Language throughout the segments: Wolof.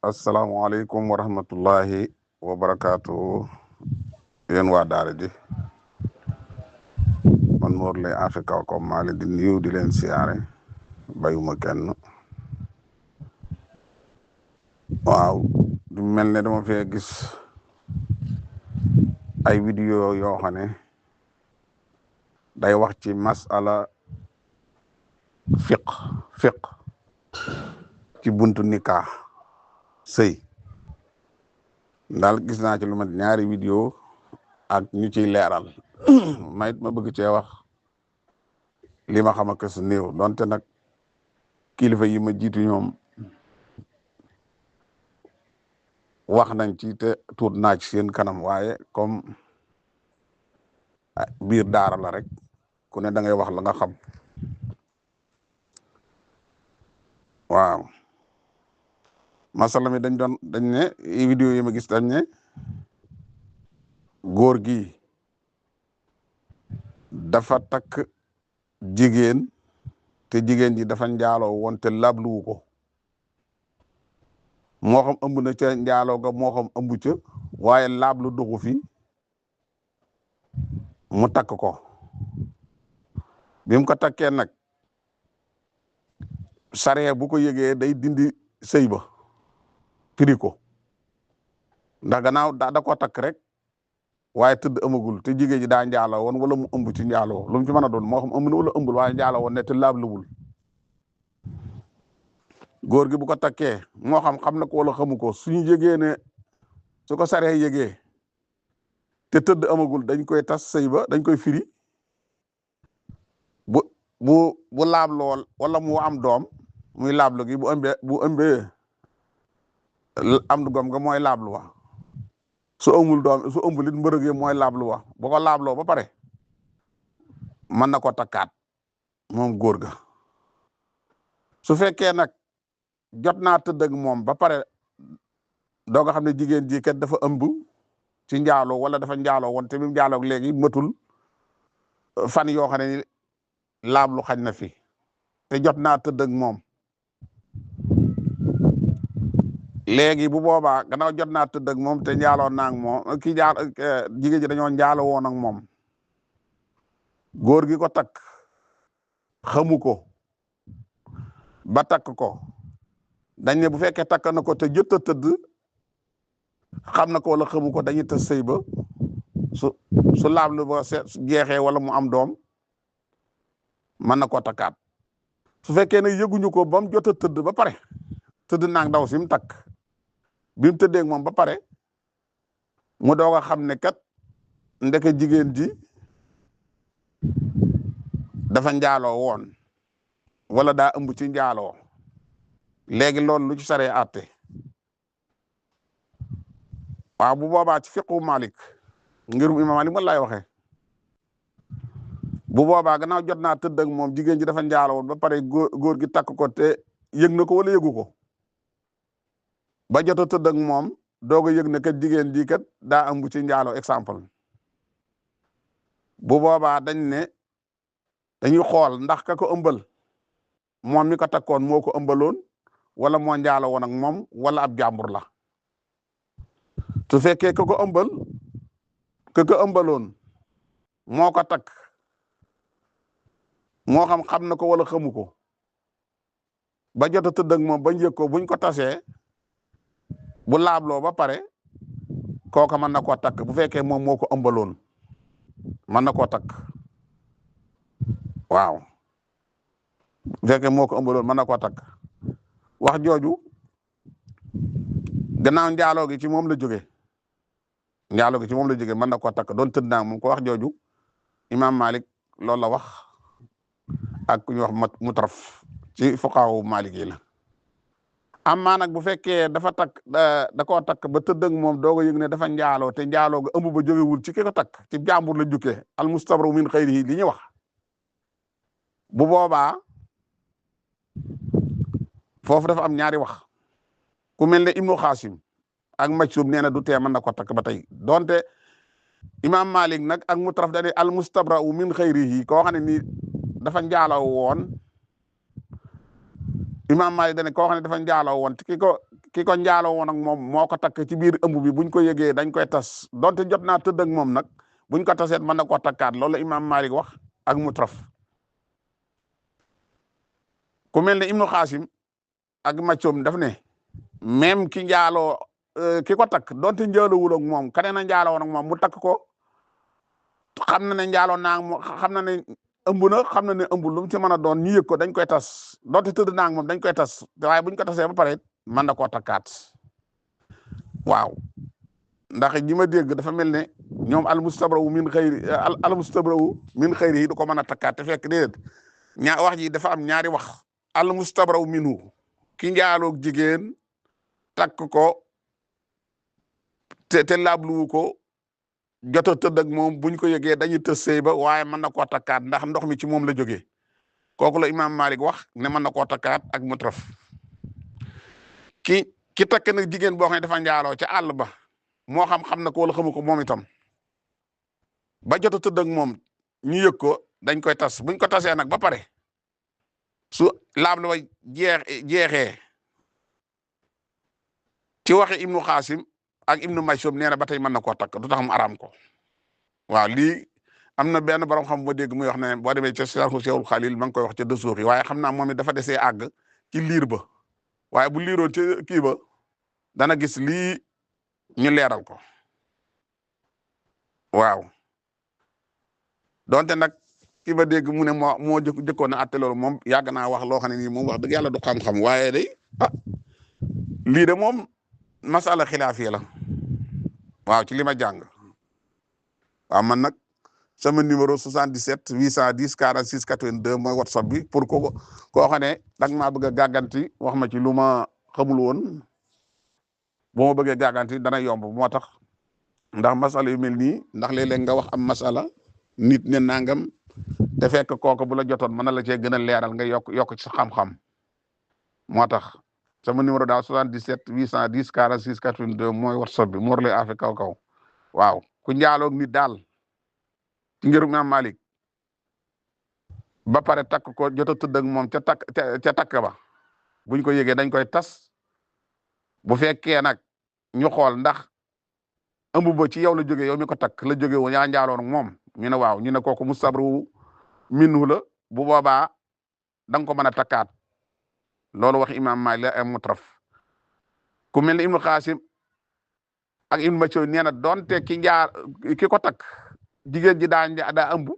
asalaamaaleykum wa rahmatullahi wa barakaatu yéen waa daara ji man Mor lay Africa comme maa leen di nuyu di leen siyaare bayuma kenn waaw du mel ne dama fee gis ay vidéo yoo xam ne day wax ci masala fiq ci buntu nikah sëy daal gis naa ci lu mat ñaari vidéo ak ñu ciy leeral mayit ma bëgg cee wax li ma xam ak su néew donte nag kilifa yi ma jiitu ñoom wax nañ ci te tuut naa ci seen kanam waaye comme biir daara la rek ku ne da ngay wax la nga xam waaw masala mi dañ ne vidéo yi ma gis dañ ne góor gi dafa takk jigéen te jigéen ji dafa njaaloo woon te labluwu ko moo xam ëmb na ca njaaloo ga moo xam ëmb ca waaye lablu duxu fi mu takk ko bi mu ko takkee nag sariya bu ko yëgee day dindi sëy ba firi ko ndax gannaaw da ko takk rek waaye tëdd amagul te jigéen ji daa njaaloo woon wala mu ëmb ci njaaloo lu mu ci mën a doon moo xam ëmb na wala ëmbul waaye njaaloo woon ne te laabluwul góor gi bu ko takkee moo xam na ko wala xamu ko suñu yëgee ne su ko saree yëgee te tëdd amagul dañ koy tas sëy ba dañ koy firi bu laab lool wala mu am doom muy laablu gi bu ëmbee am gom nga mooy laablu wa su ëmbul doom su ëmbul it mbërëg yi mooy laablu wa bu ko laabloo ba pare mën na ko takkaat moom góor ga su fekkee nag jot naa tëdd ak moom ba pare doo nga xam ne jigéen ji kat dafa ëmb ci njaaloo wala dafa njaaloo woon te bi mu njaaloo léegi matul fan yoo xam ne laablu xañ na fi te jot naa tëdd ak moom léegi bu boobaa gannaaw jot naa tëdd ak moom te njaaloo naa ak moom jigéen ji dañoo njaaloo woon ak moom góor gi ko takk xamu ko ba takk ko dañ ne bu fekkee takk na ko te jot a tëdd xam na ko wala xamu ko dañuy tas sëy ba su laablu ba jeexee wala mu am doom mën na koo takkaat su fekkee ne yëguñu ko ba mu jot a tëdd ba pare tëdd naag ndaw si mu takk bi mu tëddee moom ba pare mu doog a xam ne kat ndeke jigéen ji dafa njaaloo woon wala daa ëmb ci njaaloo léegi loolu lu ci saree àtte waaw bu boobaa ci fiqu Malik ngirum imam Malik man laay waxee bu boobaa gannaaw jot naa tëdd ak moom jigéen ji dafa njaaloo woon ba pare góor gi takk ko te yëg na ko wala yëgu ko ba jot a tëdd ak moom doog a yëg ne kat jigéen ji kat daa ëmb ci njaaloo exemple bu boobaa dañuy xool ndax ka ko ëmbal moom mi ko takkoon moo ko ëmbaloon wala moo njaaloo woon ak moom wala ab jàmbur la su fekkee ka ko ëmbaloon moo ko takk moo xam na ko wala xamu ko ba jot a tëdd ak moom bañ yëg ko buñ ko tasee bu laabloo ba pare kooka mën na koo takk bu fekkee moom moo ko ëmbaloon mën na koo takk waaw bu fekkee moo ko ëmbaloon mën na koo takk wax jooju gannaaw njaaloo gi ci moom la jóge mën na koo takk doon tëdd naa moom ko wax jooju imam Malik loolu la wax ak ku ñuy wax mutraf ci fuqahaa Malik yi la amma nag bu fekkee dafa takk da koo takk ba tëdd ak moom doog a yëg ne dafa njaaloo te njaaloo ga ëmb ba jógewul ci ki ko takk ci jàmbur la jukkee al mustabra min xayrihi li ñuy wax bu boobaa foofu dafa am ñaari wax ku mel ne Ibnu Xaasim ak Majsub nee na du tee mën na ko takk ba tey donte imam Malik nag ak mutraf dane al mustabra min xayrihi koo xam ne nii dafa njaaloo woon imam Malik dane koo xam ne dafa njaaloo woon ki ki ko njaaloo woon ak moom moo ko takk ci biir ëmb bi buñ ko yëgee dañ koy tas donte jot naa tëdd ak moom nag buñ ko taseet mën na koo takkaat loolu la imaam Malik wax ak mutraf ku mel ne Ibnu Xaasim ak Maccoom daf ne même ki njaaloo ki ko takk donte njaalowul ak moom keneen a njaaloo woon ak moom mu takk ko xam na ne njaaloo naa xam na ne ëmb na xam na ne ëmbul lu mu ci mën a doon ñu yëg ko dañ koy tas donte tëdd naa ak moom dañ koy tas waaye buñ ko tasee ba pare mën na koo takkaat waaw ndax ñi ma dégg dafa mel ne ñoom almustabrawu min xayri yi du ko mën a takkaat te fekk déedéet wax ji dafa am ñaari wax almustabrawu minhu ki njaaloog jigéen takk ko te laabluwu ko joto tëdd ak moom buñ ko yëgee dañuy tës sëy ba waaye mën na koo takkaat ndax ndox mi ci moom la jógee kooku la imaam Malik wax ne mën na koo takkaat ak mutraf ki takk nag jigéen boo xam ne dafa njaaloo ca àll ba moo xam na ko wala xamu ko moom itam ba joto tëdd ak moom ñu yëg ko dañ koy tas buñ ko tasee nag ba pare su laablu ba jeexee ci waxe Ibnu Xaasim ak Ibnu Maysoom nee na ba tey mën na koo takk du tax mu araam ko waaw lii am na benn borom xam ma dégg muy wax ne boo demee ca Sarxu Seexul Xaliil ma ngi koy wax ca Dasuux yi waaye xam naa moom it dafa desee àgg ci liir ba waaye bu liiroon ci kii ba dana gis lii ñu leeral ko waaw donte nag ki ba dégg mu ne moo jëkkoon a atte loolu moom yàgg naa wax loo xam ne nii moom wax dëgg yàlla du xam-xam waaye day lii de moom masala xilaafiya la waaw ci li ma jàng waaw man nag sama numéro 77 810 46 82 mooy WhatsApp bi pour koo xam ne danga maa bëgg a gàgganti wax ma ci lu ma xamul woon boo ma bëggee gàgganti dana yomb moo tax ndax masala yu mel nii ndax léeg-léeg nga wax am masala nit ne nangam te fekk kooku bu la jotoon mën na la cee gën a leeral nga yokk ci sa xam-xam moo tax sama numéro daal 77 810 46 82 mooy WhatsApp bi Mor lay afe kaw waaw ku njaaloog nit daal ci ngirum Imaam Malik ba pare takk ko jot a tëdd ak moom ca takk ba buñ ko yëgee dañ koy tas bu fekkee nag ñu xool ndax ëmb ba ci yow la jógee yow mi ko takk la jógee woon yaa njaaloon ak moom ñu ne waaw ñu ne kooku mustabru minhu la bu boobaa da nga ko mën a takkaat loolu wax Imaam Malik la mutraf ku mel ne Ibnu Xaasim ak Ibnu Mas'ud nee na donte ki ko takk jigéen ji daa ëmb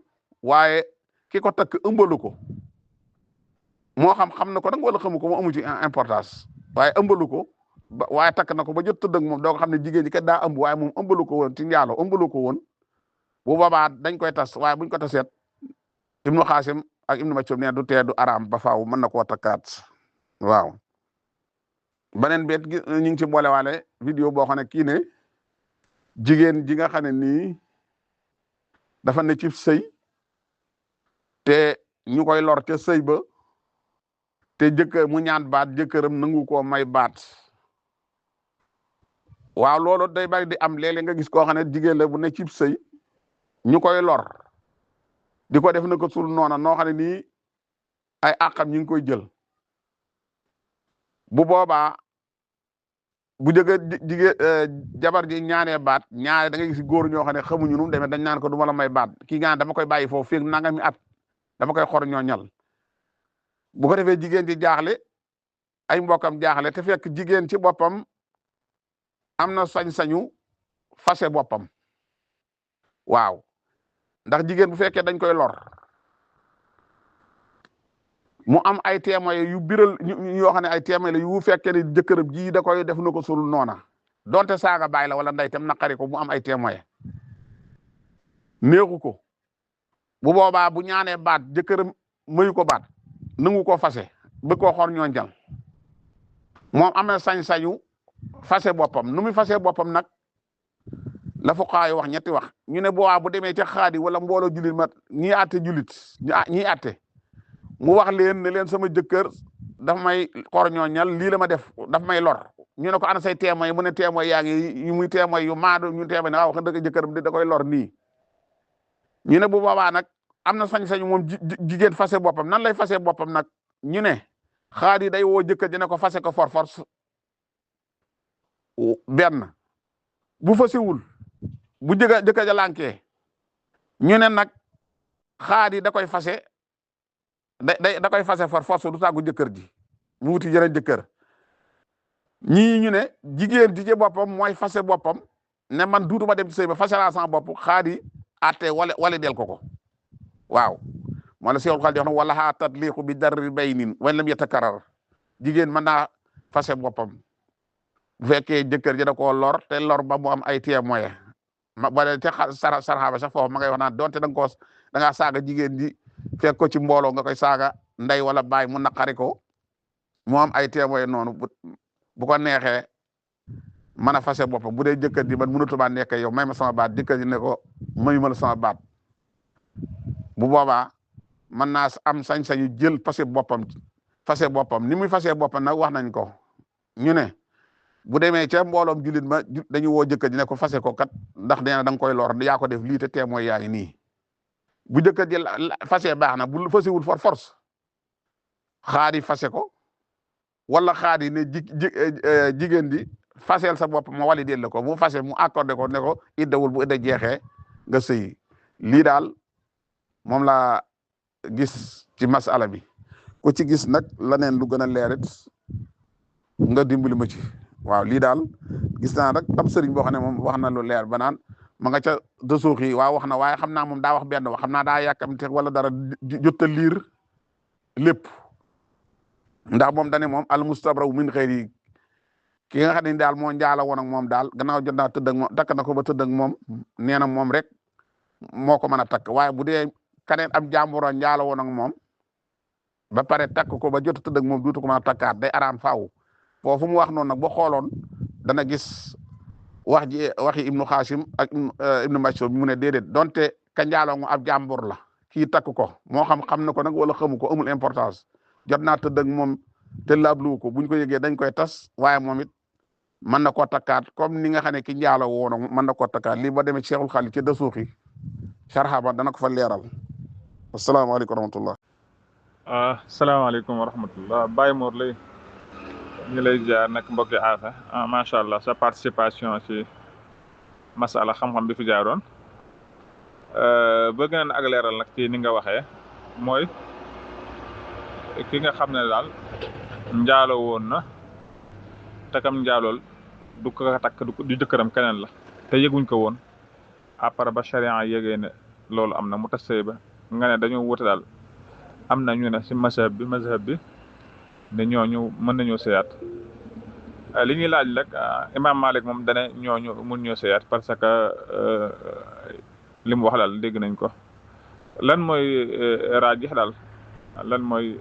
waaye ki ko takk ëmbalu ko moo xam na ko nag wala xamu ko moo amu ci importance waaye ëmbalu ko waaye takk na ko ba jot tëdd ak moom doo ko xam ne jigéen ji kat daa ëmb waaye moom ëmbalu ko woon ci njaalo ëmbalu ko woon bu boobaa dañ koy tas waaye buñ ko taseet Ibnu Xaasim ak Ibnu Mas'ud nee du tee du araam ba faaw mën na koo takkaat waaw beneen bet gi ñu ngi ci boolewaale vidéo boo xam ne kii ne jigéen ji nga xam ne nii dafa ne ci sëy te ñu koy lor ca sëy ba te mu ñaan baat jëkkëram nangu koo may baat waaw loolu day bari di am léeg-léeg nga gis koo xam ne jigéen la bu ne ci sëy ñu koy lor di ko def na ko sul noona noo xam ne nii ay àqam ñu ngi koy jël bu boobaa bu jabar ji ñaanee baat ñaare da ngay gis góor ñoo xam ne xamuñu nu mu demee dañ naan ko du ma la may baat kii ñaan dama koy bàyyi foofu feeg nangami at dama koy xor ñoo ñal bu ko defee jigéen ji jaaxle ay mbokkam jaaxle te fekk jigéen ci boppam am na sañ-sañu fase boppam waaw ndax jigéen bu fekkee dañ koy lor mu am ay témoins yu biral yoo xam ne ay témoins la yu fekkee ne jëkkërëb ji da koy def na ko sul noona donte saaga baay la wala nday tam naqari ko mu am ay témoins neexu ko bu boobaa bu ñaanee baat jëkkërëm mayu ko baat nangu ko fase bëgg koo xor ñoo jal moom am na sañ-sañu fase boppam nu muy fase boppam nag la fuqahaa yi wax ñetti wax ñu ne boobaa bu demee ca xaadi wala mbooloo jullit ma ñii àtte jullit ñii àtte mu wax leen ne leen sama jëkkër daf may xor ñoo ñal lii la ma def daf may lor ñu ne ko ana say témoins mu ne témoins yaa ngi muy témoins yu maadu ñu témoins ne waaw wax dëgg jëkkëram da koy lor nii ñu ne bu boobaa nag am na sañ-sañu moom jigéen fase boppam nan lay fase boppam nag ñu ne xaadi day woo jëkkër ji ne ko fase ko force benn bu fasewul bu jëkkër ja lànkee ñu ne nag xaadi da koy fase da koy fase far force du tàggu jëkkër ji mu wuti jeneen jëkkër ñii ñu ne jigéen ji ci boppam mooy fase boppam ne man duutuma dem ci sëy ba fase laa sama bopp xaadi atte wala del ko waaw moo la Seexul Xadiim wax na wala xaa tatliqu bi darri baynin wa lam yatakarrar jigéen mën naa fase boppam bu fekkee jëkkër ji da koo lor te lor ba mu am ay témoin ma ba te sarxaaba sax foofu ma ngay wax naan donte da ngaa saaga jigéen ji fekk ko ci mbooloo nga koy saaga ndey wala baay mu naqari ko mu am ay témoin noonu bu ko neexee mën a fase boppam bu dee jëkkër ji man mënatuma nekk yow may ma sama baat jëkkër ji ne ko mayuma la sama baat bu boobaa mën naa am sañ-sañu jël fase boppam ni muy fase boppam nag wax nañ ko ñu ne bu demee ca mbooloom jullit ma dañu woo jëkkër ji ne ko fase ko kat ndax nee na da nga koy lor yaa ko def lii te témoin yaa ngi nii bu jëkkër ji fase baax na bu fasewul force xaadi fase ko wala xaadi ne jigéen di faseel sa bopp ma wali del ko mu fase mu accordé ko ne ko iddawul bu idda jeexee nga sëyi lii daal moom laa gis ci masala bi ku ci gis nag laneen lu gën a leerit nga dimbali ma ci waaw lii daal gis naa nag am sëriñ boo xam ne moom wax na lu leer ba naan ma nga ca dësuux yi waaw wax na waaye xam naa moom daa wax benn wax xam naa daa yàkkamte wala dara jotta liir lépp ndax moom dane moom al mustabraw min xëyri ki nga xam ne daal moo njaala woon ak moom daal gannaaw jot naa tëdd ak moom takk na ko ba tëdd ak moom nee na moom rek moo ko mën a takk waaye bu dee kaneen ab jàmburo njaala woon ak moom ba pare takk ko ba jot a tëdd ak moom duutu ko mën a takkaat day araam faaw foofu mu wax noonu nag boo xooloon dana gis waxi ibnu xaasim ak ibnu mas'ud mu ne déedéet donte ka njaaloo mu ab jàmbur la kii takk ko moo xam na ko nag wala xamu ko amul importance jot naa tëdd ak moom te laablu ko buñ ko yëgee dañ koy tas waaye moom it mën na koo takkaat comme ni nga xam ne ki njaaloo woon mën na koo takkaat lii ba demee ci Cheikhul Khalil ci dasuuxi sarxaba dana ko fa leeral asalaamaaleykum wa rahmatullah asalaamaaleykum wa rahmatullah Baye Mor lay ñu lay jaar nag mbokki aafa macha allah sa participation ci masala xam-xam bi fi jaaroon bëgg nañ ak leeral nag ci ni nga waxee mooy ki nga xam ne daal njaaloo woon na takam njaalool du ko takk du jëkkëram keneen la te yëguñ ko woon après ba charia yégee ne loolu am na mu tas sëy ba nga ne dañoo wute daal am na ñu ne si mazhab bi ne ñooñu mën nañoo sëyaat li ñuy laaj rek imam Malik moom dane ñooñu mun ñoo sëyaat parce que li mu wax daal dégg nañ ko lan mooy raajix daal lan mooy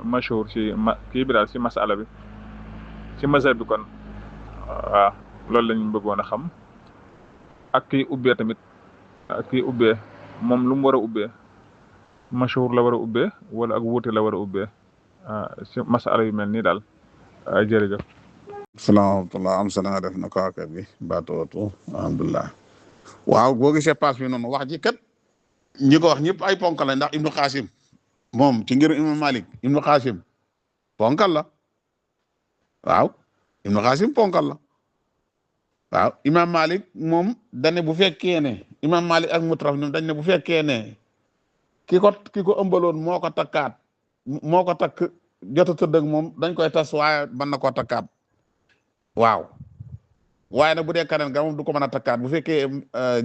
mashhur ci kii bi daal ci masala bi ci mazhab bi kon waaw loolu lañ bëggoon a xam ak kii ubbee tamit ak kii ubbee moom lu mu war a ubbee mashhur la war a ubbee wala ak wuute la war a ubbee ci masala yu mel nii daal jërëjëf. salaamaaleykum am sa nga def na ko affaire bi baatootu alhamdulilah waaw boo gisee passe bi noonu wax ji kat ñi ko wax ñëpp ay ponk la ndax Ibnu Xaasim moom ci ngir Imam Malik Ibnu Xaasim ponkal la waaw Ibnu Xaasim ponkal la waaw Imam Malik moom dañ ne bu fekkee ne Imam Malik ak Mutraf ñoom dañ ne bu fekkee ne ki ko ëmbaloon moo ko takkaat moo ko takk jot a tëdd ak moom dañ koy tas waaye mën na koo takkaat waaw waaye nag bu dee kaneen ga moom du ko mën a takkaat bu fekkee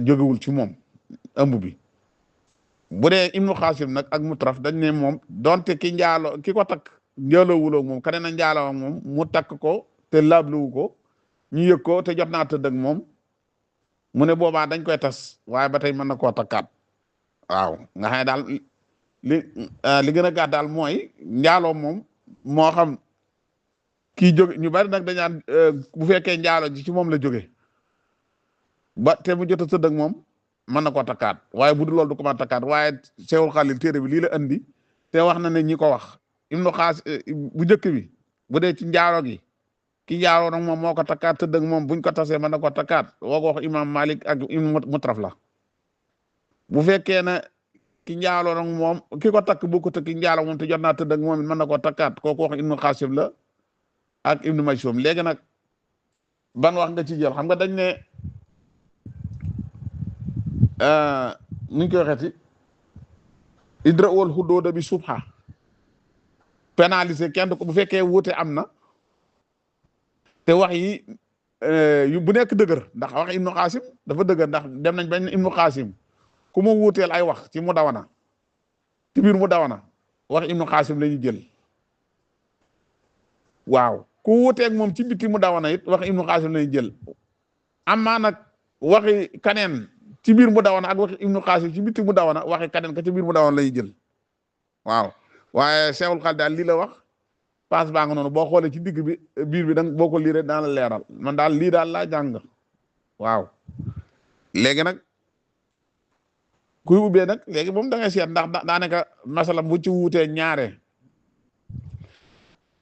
jógewul ci moom ëmb bi bu dee Ibnu Xaasim nag ak Mutraf dañ ne moom donte ki ko takk njaaloowuloo moom kaneen a njaaloo moom mu takk ko te laabluwu ko ñu yëg ko te jot naa tëdd ak moom mu ne boobaa dañ koy tas waaye ba tey mën na koo takkaat waaw nga xam ne daal li gën a gàtt daal mooy njaaloo moom moo xam kii jóge ñu bari nag dañaan bu fekkee njaalo ji ci moom la jóge ba te mu jot a tëdd ak moom mën na koo takkaat waaye bu dul loolu du ko mën a takkaat waaye Cheikhul Khalil téere bi lii la andi te wax na ne ñi ko wax Ibnu Xaas bu njëkk bi bu dee ci njaalo gi ki njaaloo nag moom moo ko takkaat tëdd ak moom buñ ko tasee mën na koo takkaat woo ko wax Imam Malik ak Ibnu Mutraf la bu fekkee ne ki njaaloo nag moom ki ko takk bu ko takk ki njaaloo moom te jot naa tëdd ak moom it mën na koo takkaat kooku wax Ibnu Xaasim la ak Ibnu Majshum léegi nag ban wax nga ci jël xam nga dañ ne nuñ koy waxeeti idra wal xuddooda bi subha pénaliser kenn ko bu fekkee wuute am na te wax yi yu bu nekk dëgër ndax wax ibnu xaasim dafa dëgër ndax dem nañ bañ ibnu xaasim ku mu wuuteel ay wax ci mu dawana ci biir mu dawana wax ibnu xaasim la ñu jël waaw ku wuuteeg moom ci biti mu dawana it wax ibnu xaasim la ñu jël amaa nag waxi kaneen ci biir mu dawana ak waxi ibnu xaasim ci biti mu dawana waxi kaneen ka ci biir mu dawana la ñu jël waaw waaye Seexul Xadiim daal lii la wax paas baa nga noonu boo xoolee ci digg bi biir bi danga boo ko liiree dana la leeral man daal lii daal laa jàng waaw léegi nag kuy ubbee nag léegi moom da ngay seet ndax daanaka masala bu ci wuutee ñaare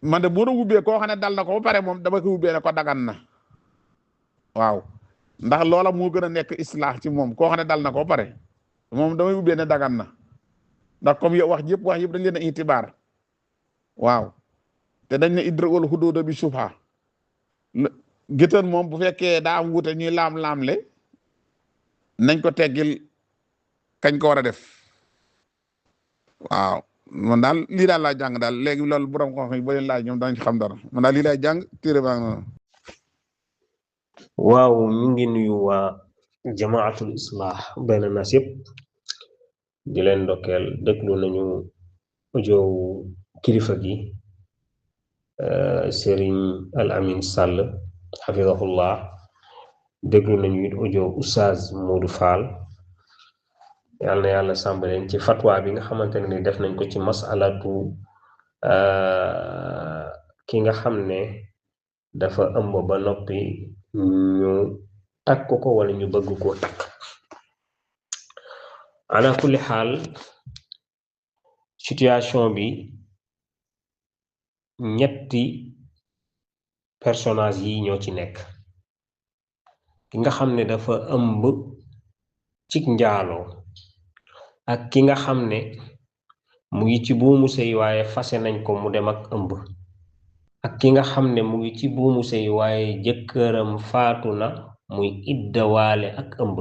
man de boo doon ubbee koo xam ne dal na ko ba pare moom dama koy ubbee ne ko dagan na waaw ndax loola moo gën a nekk islaax ci moom koo xam ne dal na ko ba pare moom damay ubbee ne dagan na ndax comme yow wax yëpp dañ leen a itibaar waaw te dañ ne idra wal xuduuda bi subha géttan moom bu fekkee daa am wuute ñuy laam-laamle nañ ko teggil kañ ko war a def waaw man daal lii daal laa jàng daal léegi loolu borom xam-xam yi ba leen laaj ñoom dañ ci xam dara man daal lii laay jàng téere baa noonu waaw ñu ngi nuyu waa jamaatul islah bayna nas yëpp di leen ndokkeel déglu nañu audio kilifa gi Serigne Al Amin Sall xafidahullah déglu nañu it audio Oustaz Modou Fall yàlla na yàlla sàmm leen ci fatwa bi nga xamante ne ni def nañ ko ci masalatu ki nga xam ne dafa ëmb ba noppi ñu takk ko wala ñu bëgg koo takk ala kulli xaal situation bi ñetti personnage yi ñoo ci nekk ki nga xam ne dafa ëmb ci njaaloo ak ki nga xam ne mu ngi ci buumu sëy waaye fase nañ ko mu dem ak ëmb ak ki nga xam ne mu ngi ci buumu sëy waaye jëkkëram faatu na muy iddawaale ak ëmb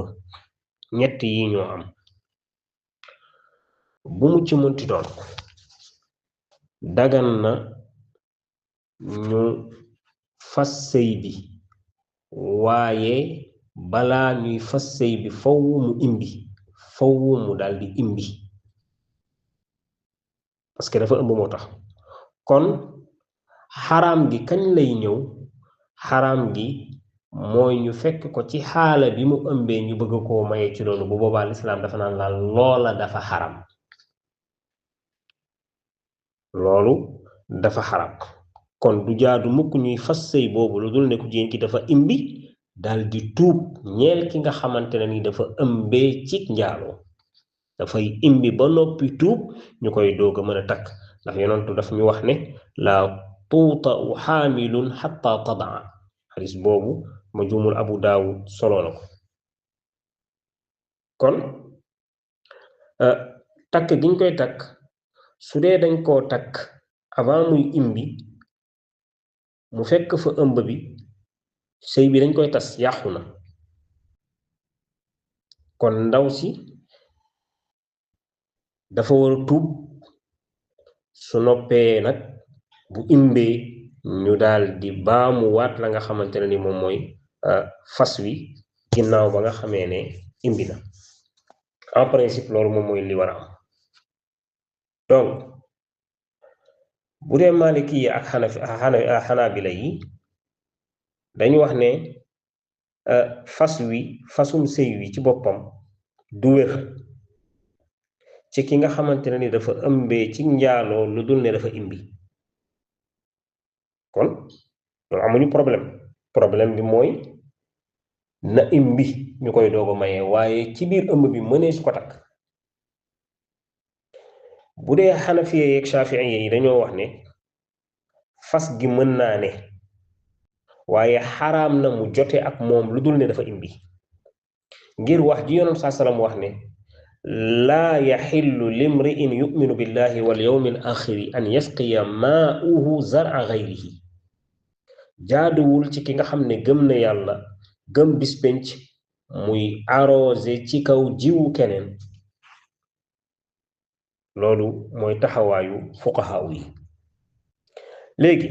ñett yi ñoo am bu mu ci mënti doon dagan na ñu fas sëy bi waaye balaa ñuy fas sëy bi faw mu imbi faw mu daal di imbi parce que dafa ëmb moo tax kon xaraam gi kañ lay ñëw xaraam gi mooy ñu fekk ko ci xaala bi mu ëmbee ñu bëgg koo maye ci loolu bu boobaa lislaam dafa naan la loola dafa xaram loolu dafa xaram kon du jaadu mukk ñuy fas sëy boobu lu dul ne ku jigéen ki dafa imbi dal di tuub ñeel ki nga xamante ne ni dafa ëmbee ci njaaloo dafay imbi ba noppi tuub ñu koy doog a mën a takk ndax yonentu daf ñu wax ne la tuuta u xaamilun xatta tadaa xadis boobu ma jumul Abu Daawud solo na ko kon takk giñ koy takk su dee dañ koo takk avant muy imbi mu fekk fa ëmb bi sëy bi dañ koy tas yàqu na kon ndaw si dafa war a tuub su noppee nag bu imbee ñu daal di baamu waat la nga xamante ne ni moom mooy fas wi ginnaaw ba nga xamee ne imbi na en principe loolu moom mooy li war a am donc bu dee maliki yi ak xanaabila yi dañu wax ne fasum sëy wi ci boppam du wér ci ki nga xamante ne ni dafa ëmbee ci njaaloo lu dul ne dafa imbi kon loolu amuñu problème bi mooy na imbi ñu koy doog a maye waaye ci biir ëmb bi mënee su ko takk bu dee xanafiye yeeg shafiiye yi dañoo wax ne fas gi mën naa ne waaye xaraam na mu jote ak moom lu dul ne dafa imbi ngir wax ji Yonent saa salaam wax ne laa yaxillu limri'in yuminu billahi wal yawmil axiri an yasqiya maa'uhu zar'a gayrihi jaaduwul ci ki nga xam ne gëm na yàlla gëm bis penc muy arrosé ci kaw jiwu keneen loolu mooy taxawaayu fuqahaa yi léegi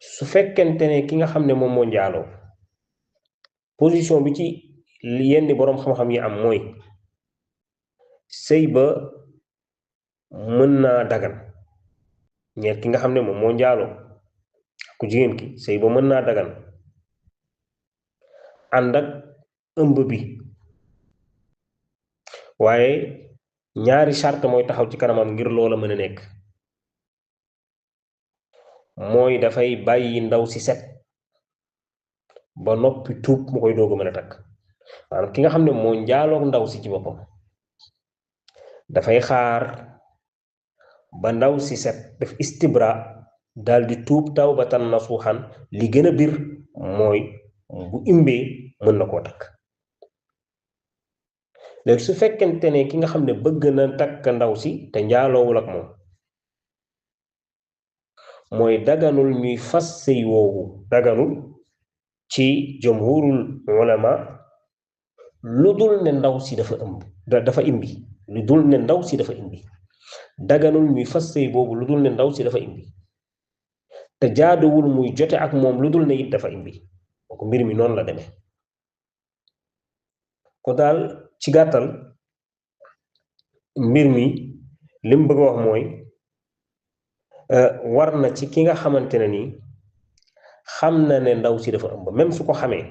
su fekkente ne ki nga xam ne moom moo njaaloo position bi ci yenn boroom xam-xam yi am mooy sëy ba mën naa dagan ñeet ki nga xam ne moom moo njaaloo ku jigéen ki sëy ba mën naa dagan ànd ak ëmb bi waaye ñaari charte mooy taxaw ci kanamam ngir loola mën a nekk mooy dafay bàyyi ndaw si set ba noppi tuub mu koy doog a mën a takk maanaam ki nga xam ne moo njaaloog ndaw si ci boppam dafay xaar ba ndaw si set def istibra daal di tuub tawbatan nasuuxan li gën a bir mooy bu imbee mën na koo takk léegi su fekkente ne ki nga xam ne bëgg na takk ndaw si te njaaloowul ak moom mooy daganul ñuy fas sëy woowu daganul ci jumhurul ulama lu dul ne ndaw si dafa imbi lu dul ne ndaw si dafa imbi daganul ñuy fas sëy boobu lu dul ne ndaw si dafa imbi te jaaduwul muy jote ak moom lu dul ne it dafa imbi donc mbir mi noonu la demee ko daal ci gàttal mbir mi lim bëgg a wax mooy war na ci ki nga xamante ne nii xam na ne ndaw si dafa ëmb même su ko xamee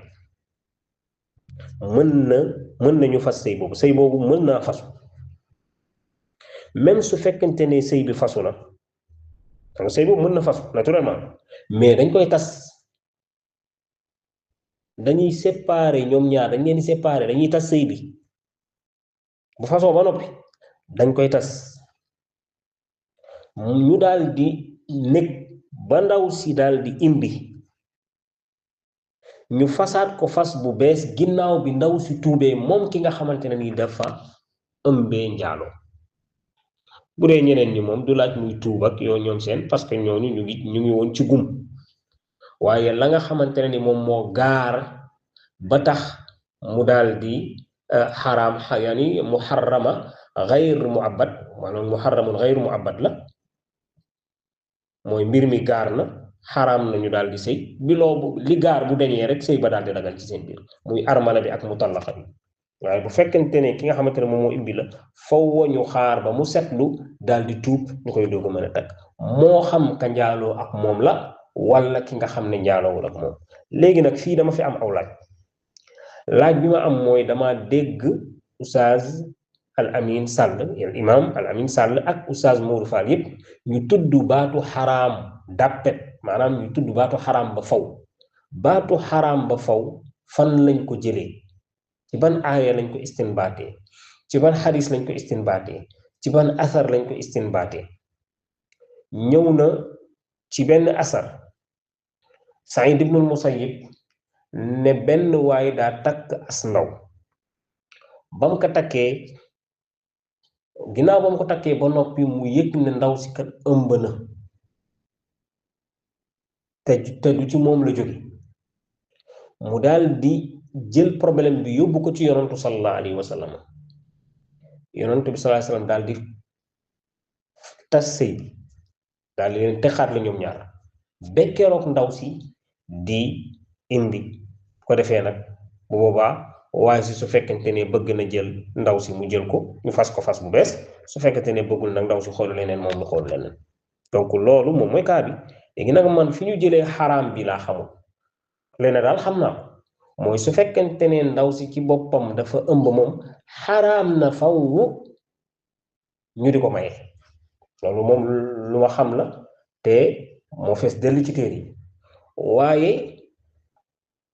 mën nañu fas sëy boobu mën naa fasu même su fekkente ne sëy bi fasu na donc sëy boobu mën na fasu naturellement mais dañ koy tas dañuy séparer ñoom ñaar dañ leen di séparer dañuy tas sëy bi bu fasoo ba noppi dañ koy tas ñu daal di nekk ba ndaw si daal di imbi ñu fasaat ko fas bu bees ginnaaw bi ndaw si tuubee moom ki nga xamante ne ni dafa ëmbee njaaloo bu dee ñeneen ñi moom du laaj muy tuub ak yoo ñoom seen parce que ñooñu ñu ngi woon ci gum waaye la nga xamante ne ni moom moo gaar ba tax mu daal di xaraam yani muharrama gayr muabbad maanaam muharramun gayr muabbad la mooy mbir mi gaar na xaraam nañu daal di sëy bi loo li gaar bu dañee rek sëy ba daal di dagal ci seen biir muy armala bi ak mutallaqa bi waaye bu fekkente ne ki nga xamante ne moom moo imbi la faw ñu xaar ba mu setlu daal di tuub ñu koy doog a mën a takk moo xam ka njaaloo ak moom la wala ki nga xam ne njaaloowul ak moom léegi nag fii dama fi am aw laaj bi ma am mooy dama dégg Oustaz Al Amin Sall al imam Al Amin Sall ak Oustaz Modou Fall yépp ñu tudd baatu xaraam dàppet maanaam ñu tudd baatu xaraam ba faw fan lañ ko jëlee ci ban aaya lañ ko istinbaatee ci ban xadis lañ ko istinbaatee ci ban asar lañ ko istinbaatee ñëw na ci benn asar Saïd ibnul Musayyib ne benn waay daa takk as ndaw ba mu ko takkee ginnaaw ba mu ko takkee ba noppi mu yëg ne ndaw si kat ëmb na te du ci moom la jóge mu daal di jël problème bi yóbbu ko ci yonantu sallallahu alayhi wa sallam yonantu bi sallallahu alayhi wa sallam daal di tas sëy bi daal di leen texaat la ñoom ñaar bekkeeroog ndaw si di indi ko defee nag bu boobaa waaye si su fekkente ne bëgg na jël ndaw si mu jël ko ñu fas ko fas bu bees su fekkente ne bëggul nag ndaw si xool leneen moom mu xool leneen donc loolu moom mooy kaa bi léegi nag man fi ñu jëlee xaraam bi laa xamul leneen daal xam naa ko mooy su fekkente ne ndaw si ci boppam dafa ëmb moom xaraam na faw ñu di ko maye loolu moom lu ma xam la te moo fees dell ci téere yi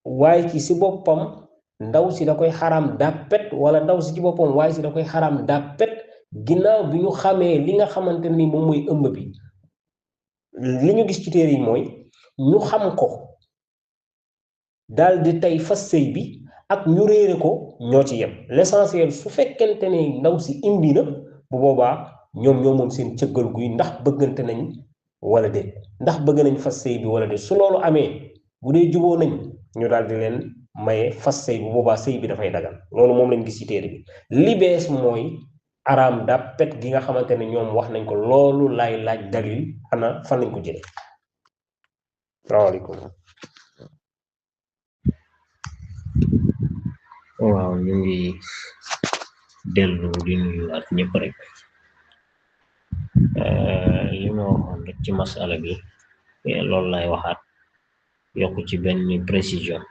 waaye ci si boppam ndaw si da koy xaraam dàppet wala ndaw si ci boppam waaye si da koy xaraam dàppet ginnaaw bi ñu xamee li nga xamante ni moom mooy ëmb bi li ñu gis ci téere yi mooy ñu xam ko daal di tey fas sëy bi ak ñu réere ko ñoo ci yem l'essentiel su fekkente ne ndaw si imbi na bu boobaa ñoom ñoo moom seen cëggal guy ndax bëggante nañ wala déet ndax bëgg nañ fas sëy bi wala déet su loolu amee bu dee juboo nañ ñu daal di leen maye fas sëy bu boobaa sëy bi dafay dagan loolu moom lañ gis ci téere bi li bees mooy araam dàppet gi nga xamante ne ñoom wax nañ ko loolu lay laaj dalil ana fan lañ ko jële salaamaaleykum waaw ñu ngi dellu di nuyuwaat ñëpp rek li ma waxoon rek ci masala bi loolu lay waxaat yokk ci benn précision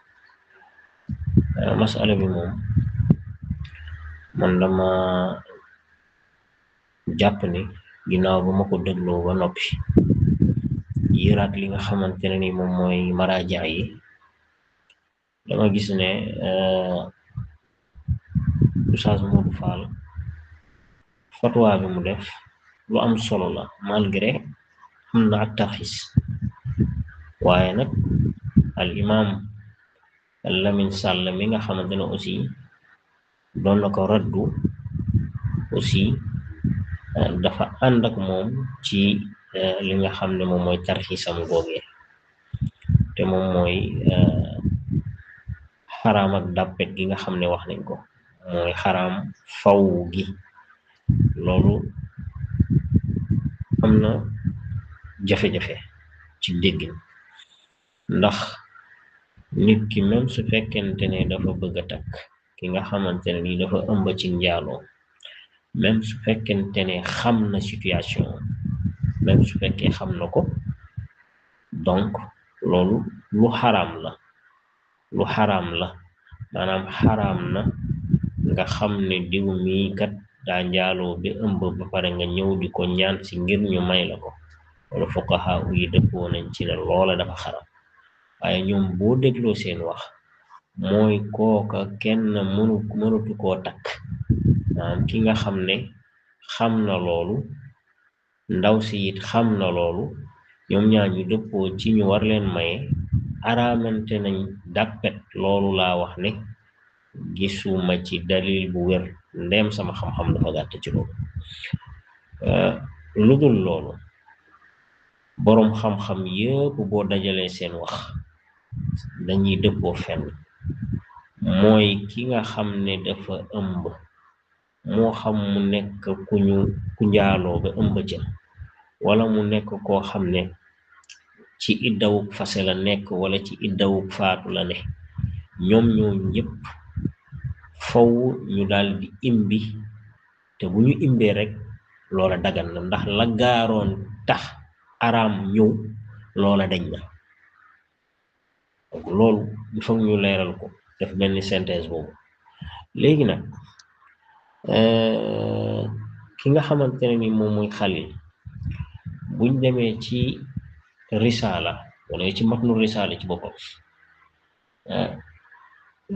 masala bi moom man dama jàpp ni ginnaaw ba ma ko dégloo ba noppi yëraat li nga xamante ne ni moom mooy maraaja yi dama gis ne Oustaz Modou Fall fatwa bi mu def lu am solo la malgré am na ak tarxis waaye nag al imam Lamine Sall mi nga xamante ne aussi doon na ko raddu aussi dafa ànd ak moom ci li nga xam ne moom mooy tarxisam googee te moom mooy xaraam ak dàppet gi nga xam ne wax nañ ko mooy xaraam faw gi loolu am na jafe-jafe ci déggin ndax nit ki même su fekkente ne dafa bëgg a takk ki nga xamante ne ni dafa ëmb ci njaaloo même su fekkente ne xam na situation même su fekkee xam na ko donc loolu lu xaraam la maanaam xaraam na nga xam ne diw mii kat daa njaaloo bi ëmb ba pare nga ñëw di ko ñaan si ngir ñu may la ko wala fuqaha yi dëppoo nañ ci ne loola dafa xaraam waaye ñoom boo dégloo seen wax mooy kooka kenn mënatu koo takk maanaam ki nga xam ne xam na loolu ndaw si it xam na loolu ñoom ñaar ñu dëppoo ci ñu war leen maye araamante nañ dàppet loolu laa wax ne gisuma ci dalil bu wér ndem sama xam-xam dafa gàtt ci loolu lu dul loolu boroom xam-xam yépp boo dajalee seen wax dañuy dëppoo fenn mooy ki nga xam ne dafa ëmb moo xam mu nekk ku njaaloo ba ëmb ca wala mu nekk koo xam ne ci iddawuk fase la nekk wala ci iddawuk faatu la ne ñoom ñëpp faw ñu daal di imbi te bu ñu imbee rek loola dagan na ndax la gaaroon tax araam ñëw loola dañ na donc loolu il faut ñu leeral ko def benn synthèse boobu léegi nag ki nga xamante ne ni moom mooy Xalil buñ demee ci risala wala ci matnu risala ci boppam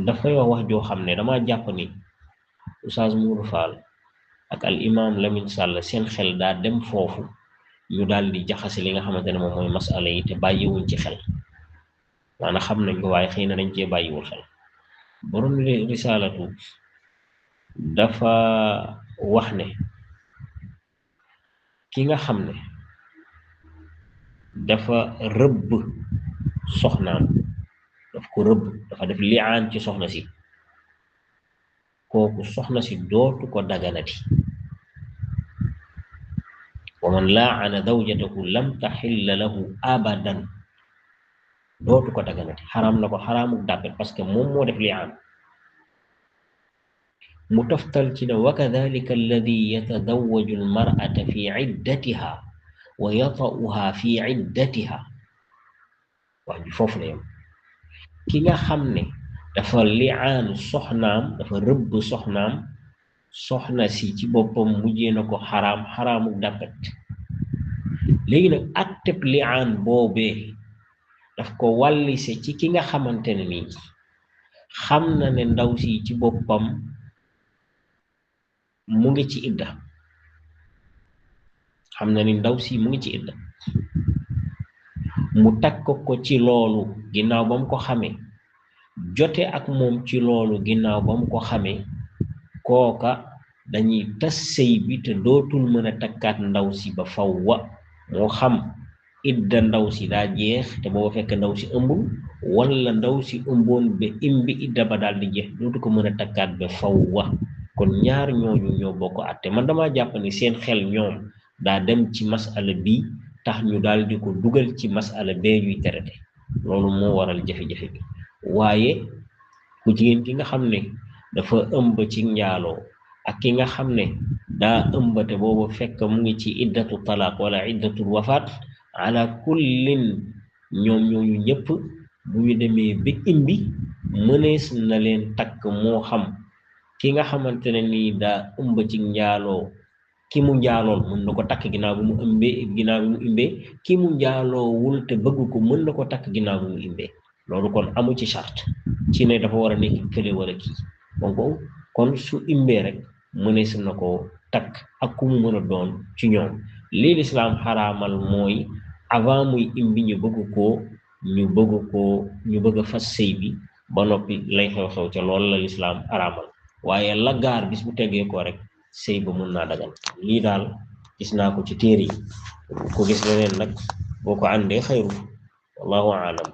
dafay wax joo xam ne dama jàpp ni Oustaz Modou Fall ak al imam Lamine Sall seen xel daa dem foofu ñu daal di jaxase li nga xamante ne moom mooy masala yi te bàyyiwuñ ci xel maanaam xam nañ ko waaye xëy na dañ cee bàyyiwul xel borom risalatu dafa wax ne ki nga xam ne dafa rëbb soxnaam daf ko rëbb dafa def liaan ci soxna si kooku soxna si dootu ko daganati wa man laana zawjatahu lam taxilla lahu abadan dootu ko daganati xaraam na ko xaraamuk dàppet parce que moom moo def liaan mu toftal ci ne wa kadalika alladi yatazawwaju almar'ata fi iddatiha wa yata'uha fi iddatiha wax ji foofu la yam ki nga xam ne dafa liaan soxnaam dafa rëbb soxnaam soxna si ci boppam mujjee na ko xaraamuk dàppet léegi nag atteb liaan boobee daf ko wàllise ci ki nga xamante ne nii xam na ne ndaw si ci boppam mu ngi ci idda xam na ni ndaw si mu ngi ci idda mu takk ko ci loolu ginnaaw ba mu ko xamee jote ak moom ci loolu ginnaaw ba mu ko xamee kooka dañuy tas sëy bi te dootul mën a takkaat ndaw si ba fawwa moo xam idda ndaw si daa jeex te booba fekk ndaw si ëmbul wala ndaw si ëmboon ba imbi idda ba daal di jeex dootu ko mën a takkaat ba faw wa kon ñaar ñooñu ñoo bokk àtte man dama jàpp ni seen xel ñoom daa dem ci masala bi tax ñu daal di ko dugal ci masala bee ñuy traité loolu moo waral jafe-jafe bi waaye ku jigéen ki nga xam ne dafa ëmb ci njaaloo ak ki nga xam ne daa ëmbate boobu fekk mu ngi ci iddatu talaaq wala iddatul wafaat ala kullin ñoom ñooñu ñëpp bu ñu demee ba imbi mënees na leen takk moo xam ki nga xamante ne nii daa ëmb ci njaaloo ki mu njaalool mën na ko takk ginnaaw bi mu imbee ki mu njaaloowul te bëgg ko mën na ko takk ginnaaw bi mu imbee loolu kon amu ci charte ci ne dafa war a nekk kële wala kii donc kon su imbee rek mënees na ko takk ak ku mu mën a doon ci ñoom lii lislaam xaraamal mooy avant muy imbi ñu bëgg a fas sëy bi ba noppi lay xew-xew ca loolu la lislaam xaraamal waaye la gaar bis bu teggee ko rek sëy ba mën naa dagal lii daal gis naa ko ci téere yi ko gis leneen nag boo ko àndee xayru wallahu aalam